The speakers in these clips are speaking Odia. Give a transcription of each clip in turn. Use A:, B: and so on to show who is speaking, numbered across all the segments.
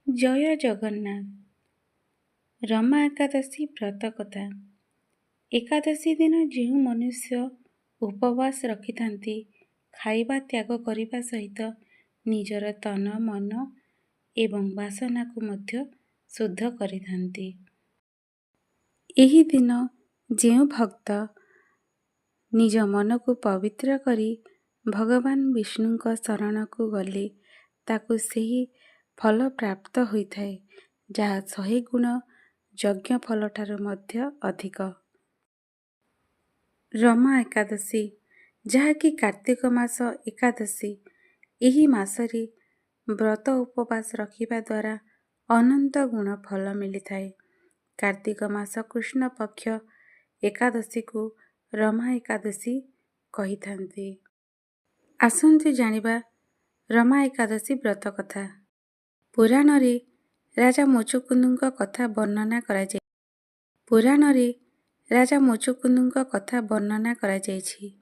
A: ଜୟ ଜଗନ୍ନାଥ। ରମା ଏକାଦଶୀ ବ୍ରତ କଥା। ଏକାଦଶୀ ଦିନ ଯେଉଁ ମନୁଷ୍ୟ ଉପବାସ ରଖିଥାନ୍ତି, ଖାଇବା ତ୍ୟାଗ କରିବା ସହିତ ନିଜର ତନ, ମନ ଏବଂ ବାସନାକୁ ମଧ୍ୟ ଶୁଦ୍ଧ କରିଥାନ୍ତି। ଏହି ଦିନ ଯେଉଁ ଭକ୍ତ ନିଜ ମନକୁ ପବିତ୍ର କରି ଭଗବାନ ବିଷ୍ଣୁଙ୍କ ଶରଣକୁ ଗଲେ, ତାକୁ ସେହି ଫଳ ପ୍ରାପ୍ତ ହୋଇଥାଏ, ଯାହା 100 ଗୁଣ ଯଜ୍ଞ ଫଳଠାରୁ ମଧ୍ୟ ଅଧିକ। ରମା ଏକାଦଶୀ, ଯାହାକି କାର୍ତ୍ତିକ ମାସ ଏକାଦଶୀ, ଏହି ମାସରେ ବ୍ରତ ଉପବାସ ରଖିବା ଦ୍ୱାରା ଅନନ୍ତ ଗୁଣ ଫଳ ମିଳିଥାଏ। କାର୍ତ୍ତିକ ମାସ କୃଷ୍ଣ ପକ୍ଷ ଏକାଦଶୀକୁ ରମା ଏକାଦଶୀ କହିଥାନ୍ତି। ଆସନ୍ତୁ ଜାଣିବା ରମା ଏକାଦଶୀ ବ୍ରତ କଥା। ପୁରାଣରେ ରାଜା ମୁଚୁକୁନ୍ଦଙ୍କ କଥା ବର୍ଣ୍ଣନା କରାଯାଇ ପୁରାଣରେ ରାଜା ମୁଚୁକୁନ୍ଦଙ୍କ କଥା ବର୍ଣ୍ଣନା କରାଯାଇଛି।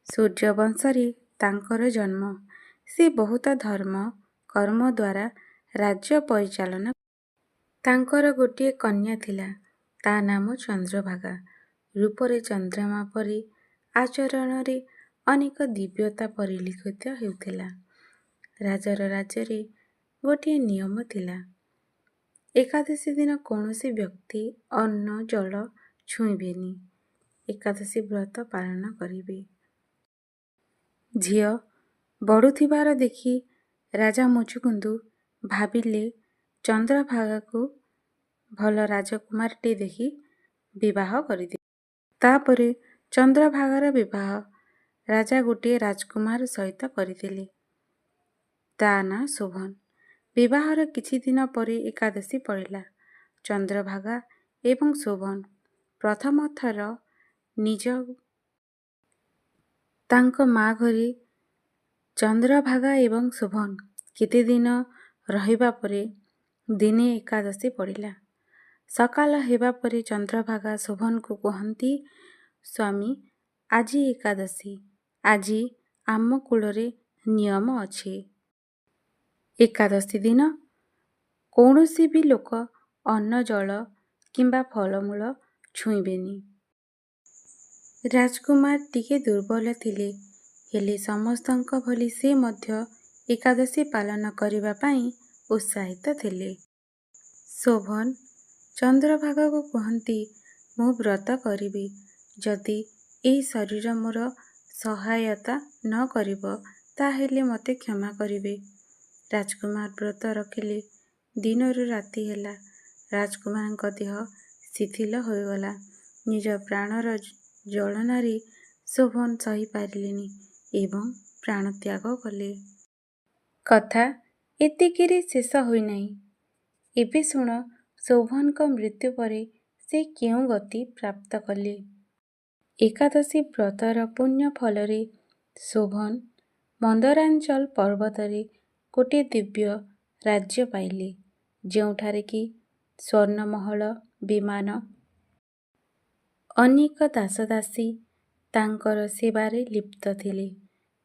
A: ସୂର୍ଯ୍ୟବଂଶରେ ତାଙ୍କର ଜନ୍ମ। ସେ ବହୁତ ଧର୍ମ କର୍ମ ଦ୍ୱାରା ରାଜ୍ୟ ପରିଚାଳନା। ତାଙ୍କର ଗୋଟିଏ କନ୍ୟା ଥିଲା, ତା ନାମ ଚନ୍ଦ୍ରଭାଗା। ରୂପରେ ଚନ୍ଦ୍ରମା ପରି, ଆଚରଣରେ ଅନେକ ଦିବ୍ୟତା ପରିଲକ୍ଷିତ ହେଉଥିଲା। ରାଜାର ରାଜ୍ୟରେ ଗୋଟିଏ ନିୟମ ଥିଲା, ଏକାଦଶୀ ଦିନ କୌଣସି ବ୍ୟକ୍ତି ଅନ୍ନ ଜଳ ଛୁଇଁବେନି, ଏକାଦଶୀ ବ୍ରତ ପାଳନ କରିବେ। ଝିଅ ବଢ଼ୁଥିବାର ଦେଖି ରାଜା ମୁଚୁକୁନ୍ଦୁ ଭାବିଲେ, ଚନ୍ଦ୍ରଭାଗାକୁ ଭଲ ରାଜକୁମାରଟିଏ ଦେଖି ବିବାହ କରିଦେବି। ତାପରେ ଚନ୍ଦ୍ରଭାଗାର ବିବାହ ରାଜା ଗୋଟିଏ ରାଜକୁମାର ସହିତ କରିଦେଲେ। ତା ନାଁ ଶୋଭନ। ବିବାହର କିଛି ଦିନ ପରେ ଏକାଦଶୀ ପଡ଼ିଲା। ଚନ୍ଦ୍ରଭାଗା ଏବଂ ଶୋଭନ ପ୍ରଥମ ଥର ନିଜ ତାଙ୍କ ମା ଘରେ ଚନ୍ଦ୍ରଭାଗା ଏବଂ ଶୋଭନ କେତେଦିନ ରହିବା ପରେ ଦିନେ ଏକାଦଶୀ ପଡ଼ିଲା। ସକାଳ ହେବା ପରେ ଚନ୍ଦ୍ରଭାଗା ଶୋଭନକୁ କୁହନ୍ତି, ସ୍ୱାମୀ, ଆଜି ଏକାଦଶୀ। ଆଜି ଆମ କୁଳରେ ନିୟମ ଅଛି। ଏକାଦଶୀ ଦିନ କୌଣସି ବି ଲୋକ ଅନ୍ନ, ଜଳ କିମ୍ବା ଫଳମୂଳ ଛୁଇଁବେନି। ରାଜକୁମାର ଟିକେ ଦୁର୍ବଳ ଥିଲେ, ହେଲେ ସମସ୍ତଙ୍କ ଭଳି ସେ ମଧ୍ୟ ଏକାଦଶୀ ପାଳନ କରିବା ପାଇଁ ଉତ୍ସାହିତ ଥିଲେ। ଶୋଭନ ଚନ୍ଦ୍ରଭାଗାକୁ କୁହନ୍ତି, ମୁଁ ବ୍ରତ କରିବି, ଯଦି ଏହି ଶରୀର ମୋର ସହାୟତା ନ କରିବ, ତାହେଲେ ମୋତେ କ୍ଷମା କରିବେ। ରାଜକୁମାର ବ୍ରତ ରଖିଲେ। ଦିନରୁ ରାତି ହେଲା। ରାଜକୁମାରଙ୍କ ଦେହ ଶିଥିଲ ହୋଇଗଲା। ନିଜ ପ୍ରାଣର ଜ୍ୱାଳନାରେ ଶୋଭନ ସହିପାରିଲେନି ଏବଂ ପ୍ରାଣତ୍ୟାଗ କଲେ। କଥା ଏତିକିରେ ଶେଷ ହୋଇନାହିଁ। ଏବେ ଶୁଣ ଶୋଭନଙ୍କ ମୃତ୍ୟୁ ପରେ ସେ କେଉଁ ଗତି ପ୍ରାପ୍ତ କଲେ। ଏକାଦଶୀ ବ୍ରତର ପୁଣ୍ୟ ଫଳରେ ଶୋଭନ ମନ୍ଦରାଞ୍ଚଳ ପର୍ବତରେ ଗୋଟିଏ ଦିବ୍ୟ ରାଜ୍ୟ ପାଇଲେ, ଯେଉଁଠାରେ କି ସ୍ୱର୍ଣ୍ଣମହଲ, ବିମାନ, ଅନେକ ଦାସଦାସୀ ତାଙ୍କର ସେବାରେ ଲିପ୍ତ ଥିଲେ।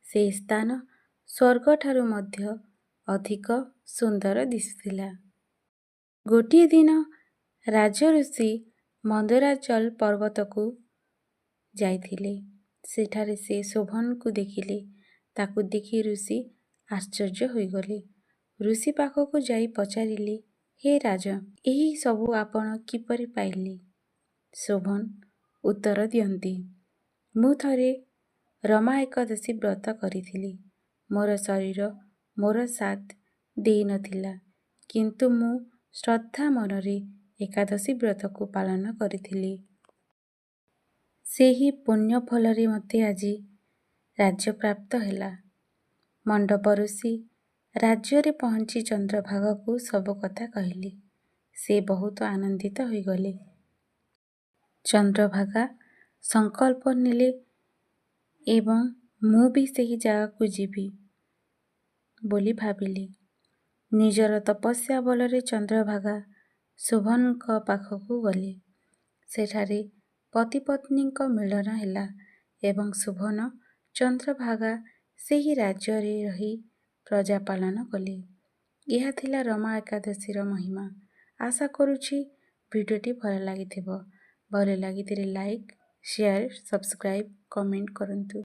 A: ସେହି ସ୍ଥାନ ସ୍ୱର୍ଗଠାରୁ ମଧ୍ୟ ଅଧିକ ସୁନ୍ଦର ଦିଶୁଥିଲା। ଗୋଟିଏ ଦିନ ରାଜଋଷି ମନ୍ଦରାଚଳ ପର୍ବତକୁ ଯାଇଥିଲେ। ସେଠାରେ ସେ ଶୋଭନକୁ ଦେଖିଲେ। ତାକୁ ଦେଖି ଋଷି ଆଶ୍ଚର୍ଯ୍ୟ ହୋଇଗଲେ। ଋଷି ପାଖକୁ ଯାଇ ପଚାରିଲେ, ହେ ରାଜ, ଏହି ସବୁ ଆପଣ କିପରି ପାଇଲେ? ଶୋଭନ ଉତ୍ତର ଦିଅନ୍ତି, ମୁଁ ଥରେ ରମା ଏକାଦଶୀ ବ୍ରତ କରିଥିଲି। ମୋର ଶରୀର ମୋର ସାଥ ଦେଇନଥିଲା, କିନ୍ତୁ ମୁଁ ଶ୍ରଦ୍ଧା ମନରେ ଏକାଦଶୀ ବ୍ରତକୁ ପାଳନ କରିଥିଲି। ସେହି ପୁଣ୍ୟ ଫଳରେ ମୋତେ ଆଜି ରାଜ୍ୟପ୍ରାପ୍ତ ହେଲା। ମଣ୍ଡପ ଋଷି ରାଜ୍ୟରେ ପହଞ୍ଚି ଚନ୍ଦ୍ରଭାଗାକୁ ସବୁ କଥା କହିଲେ। ସେ ବହୁତ ଆନନ୍ଦିତ ହୋଇଗଲେ। ଚନ୍ଦ୍ରଭାଗା ସଂକଳ୍ପ ନେଲେ ଏବଂ ମୁଁ ବି ସେହି ଜାଗାକୁ ଯିବି ବୋଲି ଭାବିଲେ। ନିଜର ତପସ୍ୟା ବଳରେ ଚନ୍ଦ୍ରଭାଗା ଶୋଭନଙ୍କ ପାଖକୁ ଗଲେ। ସେଠାରେ ପତିପତ୍ନୀଙ୍କ ମିଳନ ହେଲା ଏବଂ ଶୋଭନ ଚନ୍ଦ୍ରଭାଗା ସେହି ରାଜ୍ୟରେ ରହି ପ୍ରଜା ପାଳନ କଲେ। ଏହା ଥିଲା ରମା ଏକାଦଶୀର ମହିମା। ଆଶା କରୁଛି ଭିଡ଼ିଓଟି ଭଲ ଲାଗିଥିବ। ଭଲ ଲାଗିଥିଲେ ଲାଇକ୍, ସେୟାର, ସବସ୍କ୍ରାଇବ୍, କମେଣ୍ଟ କରନ୍ତୁ।